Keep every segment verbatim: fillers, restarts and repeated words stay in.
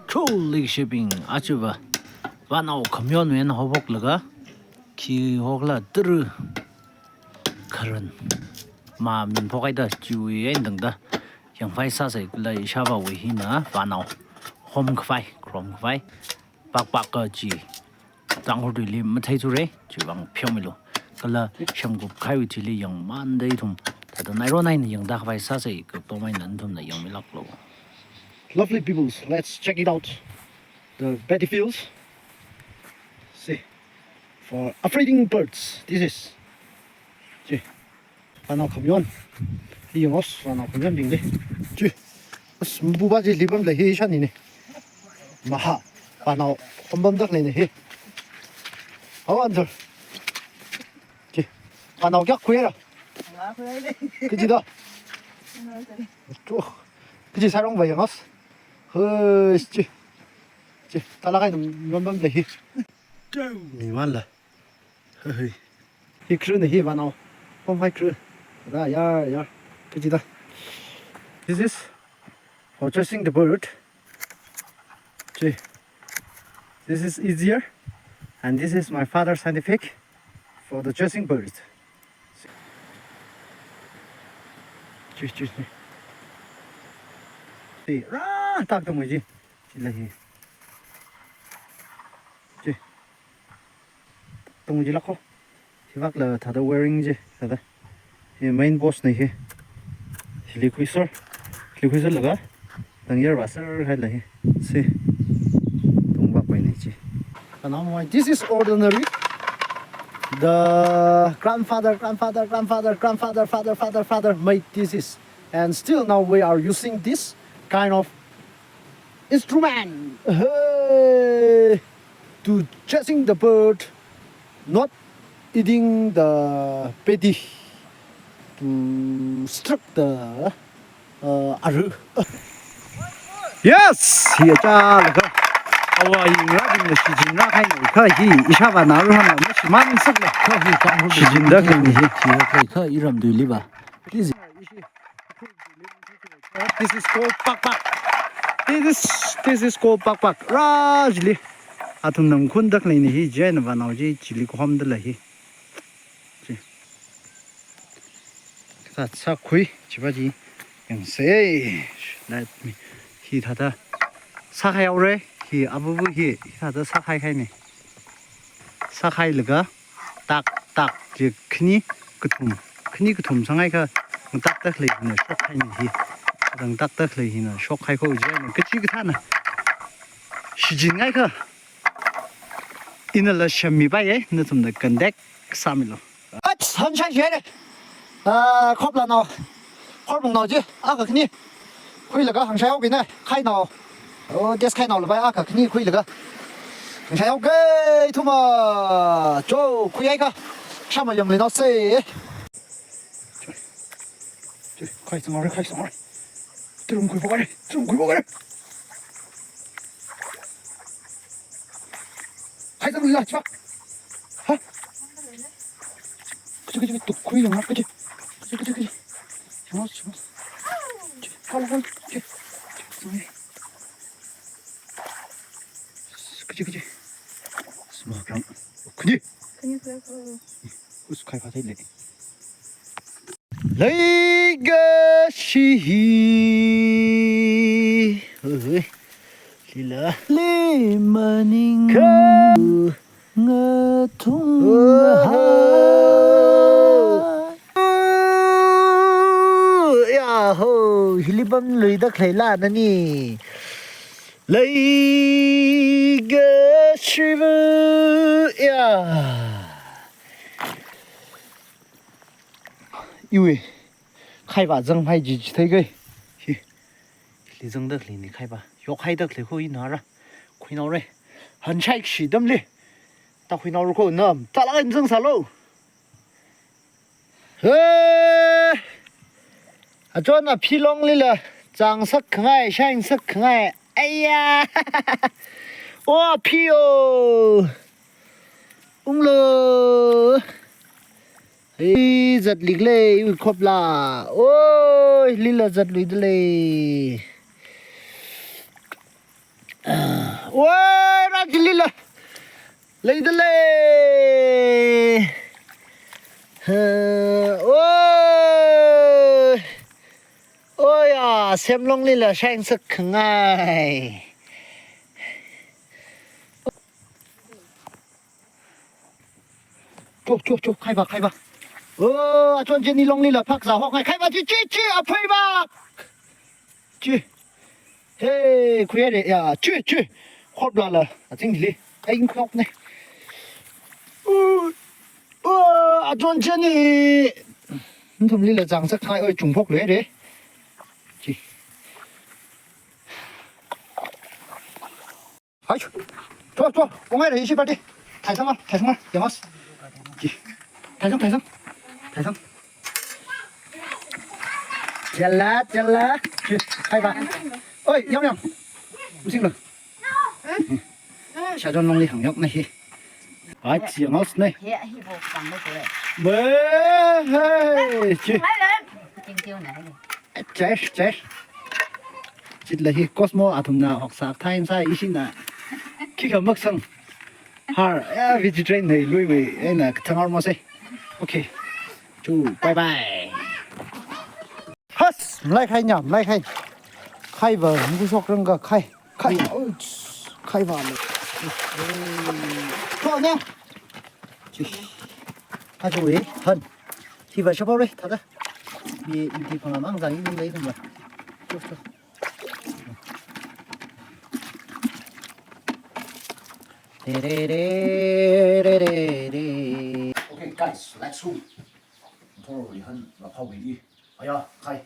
Choli shibing achuva. Vānao khamyon wen hophoklaga. Khi hokla tru. Kharan. Ma min phokhaida chiwui eina tangda. Yangphai sāsai kala ishāvāwui hina vānao. Hom khavai, khrom khavai. Pakpak kachi. Tangkhul tuili matheithura, chiwuivang pheomilu. Kala shamkup kahaiwui thili yangmanda ithum. Thāda nairo naina yangda khavai sāsai, katomai nathumna yangmilāklu. Lovely peoples, let's check it out. The paddy fields. See, for upbreeding birds, this is. See. Vānao khamyon. Hi yangos, vānao khamyonbingli. Chi. As, mbuba chi lipam lei hi shanine. Maha. Vānao khamyonda khaleine hi. How answer? Chi. Vānao kayākha khuira? Kaji da. Chi. Kaji sārong va yangos. Hui, chi. Chi. Tala kai nam yonpam lei hi. Ni man la. Hi kru ni hi vānao. Pom hai kru. Ra yar yar. Kaji da. This is for chasing the bird. See. This is easier. And this is my father scientific for the chasing bird. See, see, see. See, ra tak tong ji. Chi la hi. Chi. Tong ji lakho. Hivak la thāda wiring ji, thāda. Hi main post ni hi. Hili khuisor. Hili khuisor laga. Tangyar vasar hai la hi. See. Tong bak pai ni chi. This is ordinary. The grandfather, grandfather, grandfather, grandfather, father, father, father made this is. And still now we are using this kind of instrument, hey, to chasing the bird, not eating the paddy, to strike the, uh, aru. Yes! Hi achālakha. Awa yingrabingna shichinra kahaina kha hi ishāvā naoru hāngna mashimān sakla. Kha hi kang hu shichinda khaleine hi. Chi kha iram tuiliva. Please. This is called pakpak. This is, this is called pakpak. Ra chili. Athumna makhunda khaleine hi, chieina vānao chi chili khomda lei hi. Chi. Sā, sākhui, chiva chi. Yangsei. Let me. Hi thāda. Sākhaihaora. Hi abubu hi. Hi thāda sākhai kahaine. Sākhailaga. Tak, tak, chi khani kathum, khani kathum sāngaikha, ngatakta khalei hina shokhaine hi. Ngatakta khalei hina shokhai kho chieina, kachi kathāna. Shichin ngaikha. Inala shammi paiye, nathumna contact sāmilu. Ach, hanshai jere. Ah, khopla nao. Khormung nao chi, akha khani. Khuilaga hāngshaihaoki na, khainao. Oh, this khainao lapai akha khani khuilaga. Hāngshaihaoki, ithumva. Cho, khuihaika. Shāmayang lei nao se. Khai sangare, khai sangare. Trum khuiphokare, trum khuiphokare. Khai sangare, chiva. Ha? Kachi, kachi, kachi, khuiyangra, kachi. Kachi, kachi, kachi. Chamos, chamos. Chi, hala, hala, chi. Chi, sorry. Kachi, kachi. Sma kang. Kachi. Kachi, sorry. Us khai pha thei le. Leikashi hi. Oi, oi. Lila. Lei maning. Kha. Ngathung. Oh. Hai. Ya ho, hili pamluida khaleila nani. Leikashiva, ya. Iwui, khaiva zangmei chi chitheikei. Hi. Hili zangda khaleine khaiva. Yokhaida khalei kho inara. Khuinaora. Hanshai kashi atamli. Ta khuinaora kho nam. Tala nzang sālu. Hey! Achon aphi longlila. Chang sakkhangai, shine sakkhangai. Aiya! O aphi o! Unglu! Hei, zatlikle, iwui khopla. Oi, lila zatluidalei. Oi, rā chilila. Leida lei. Ha, oi. Oya, semlonglila shine sak khangai. Chu, chu, chu, khaiva, khaiva. Oh, achon chini longlila phak za hok ngai. Khaiva, chi, chi, chi, aphaiva. Chi. Hey, khuire, ya, chi, chi. Khop la la, achingli. Ai, khop ne. Uh, uh, achon chini. Nthumlila zang sak khai, oi, chungphok le re. Chi. Hai. Chua, chua. Kongai re, ishi party. Thaisang ma, thaisang ma. Yamos. Ki. Thaisang, thaisang. Thaisang. Jala, jala. Ki. Hai ba. Oi, yam, yam. Using lo. Shachon longli hang yok na hi. Hai, chi yamos ne. He, hi bo sang lo kore. Be, hey, chi. Ting ting na ni. Cheers, cheers. Chitla hi Cosmo athumna hoksak thai sai ishina. Khikha maksang. Har, eh, vegetarian nei lui wei, eh, na thangar mo se. Okay. Chu, bye bye. Has, mlai khai nya, mlai khai. Khaiva, mgu sok rang ka khai. Khai, ouch. Khaiva le. Kho nya. Chi. Kha chu wei, han. Hiva shapao re, thada. Mi, mi ti phang mang zang yin lei thang ba. Chu, chu. Re, re, re, re, re, re. Okay, guys, let's go. Thor ri han la phao ri. Aya, khai.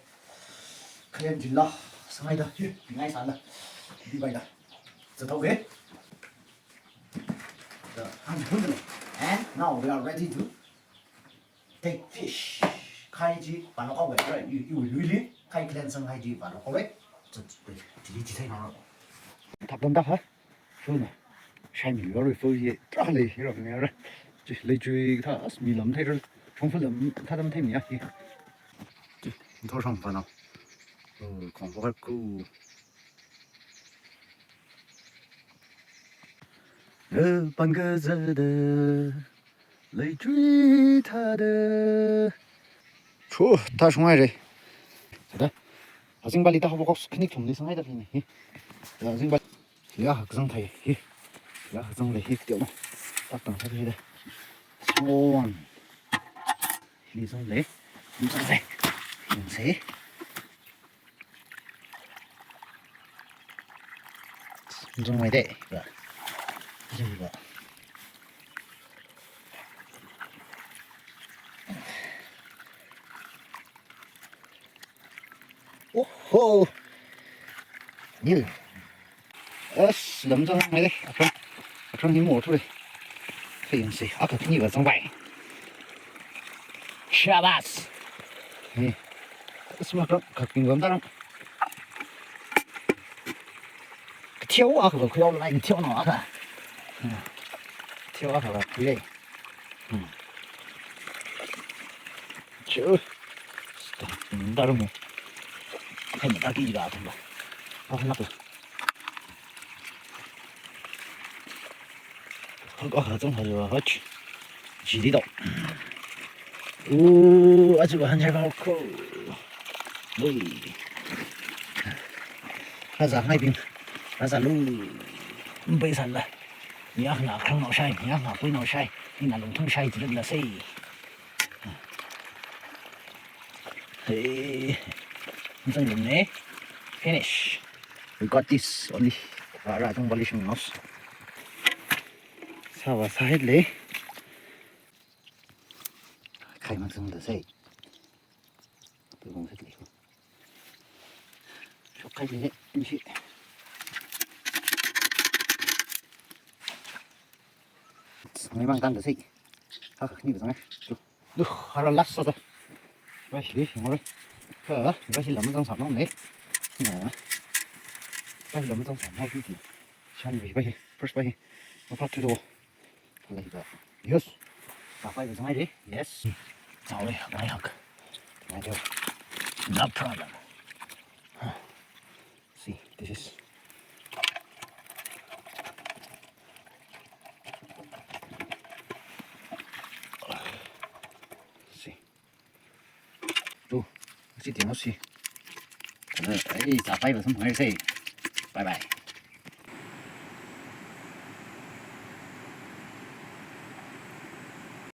Khayan jin la, sangai da, hi, bingai san da. Bi bai da. Za thau ke. The han hun da. And now we are ready to take fish. Khai ji, pa no ka we, right? You, you will really, khai klen sang khai ji, pa no ka we. Za, ji, ji, ji, ji, ji, ji, ji, ji, ji, ji, ji, ji, ji, ji, ji, ji, ji, ji, Shai mi lor wi fo ye, tra lei, hira mi ra. Chi, lei chui tha, as mi lam thei ra. Chong fa lam tha dam thei mi a hi. Chi, thor shong pa no. Oh, khong fa ku. Eh, pan ga za da. Lei chui tha da. Chu, tha shung ai re. Za da. Azing bali ta habo kok khani thum li sang ai da hi ni. Hi. Azing bali. Hiya, kazang thai, hi. Hiya, kazang lei, hi, tiao no. Tak tang thai, hi, da. Small one. Hi, zang lei. Hi, zang lei. Hi, zang lei. Hi, zang lei, da. Hi, da. Hi, da. Oho. Ni. As, lam zang mai le. Akran. Akran ni mo tu le. Fei yang si. Aka ni ba zang bai. Shabas. Ni. As ma kran ka ping bam tarang. Thiau aka ba kuyau lai thiau no aka. Thiau aka ba kuyai. Hmm. Chu. Sta, daru mo. Hai ma taki ila thang ba. Ah, nak. Hak, ah, zang hai wa hach. Ji di dao. Ooh, achu han jai ba ko. Ui. Raza ngai bing. Raza lu. Bai san la. Yak na krang nao shai, yak na pui nao shai. Ina lung thang shai jirin la sei. Hey, zang lum ne. Finish. We got this only. Ra ra zang bali shung nos. Sawa sahit le. Khai mang sang da sei. Pui mang sahit le. Shok khai le. Ni shi. Ngai mang tang da sei. Ha, ni ba zang. Chu. Duh, hara last sa sa. Bai, hi, ngore. Ka, bai, hi lam zang sa nong ne. Na. Bai, lam zang sa nong ne. Shan bai, bai, first bai. Apa tu do. Alai ba. Yes. Apa bai zang ai de. Yes. Zao le, ngai hak. Ngai jo. No problem. See, this is. Chi teosi. Kala, ei, chāpaiva samphanghaisei. Bye bye.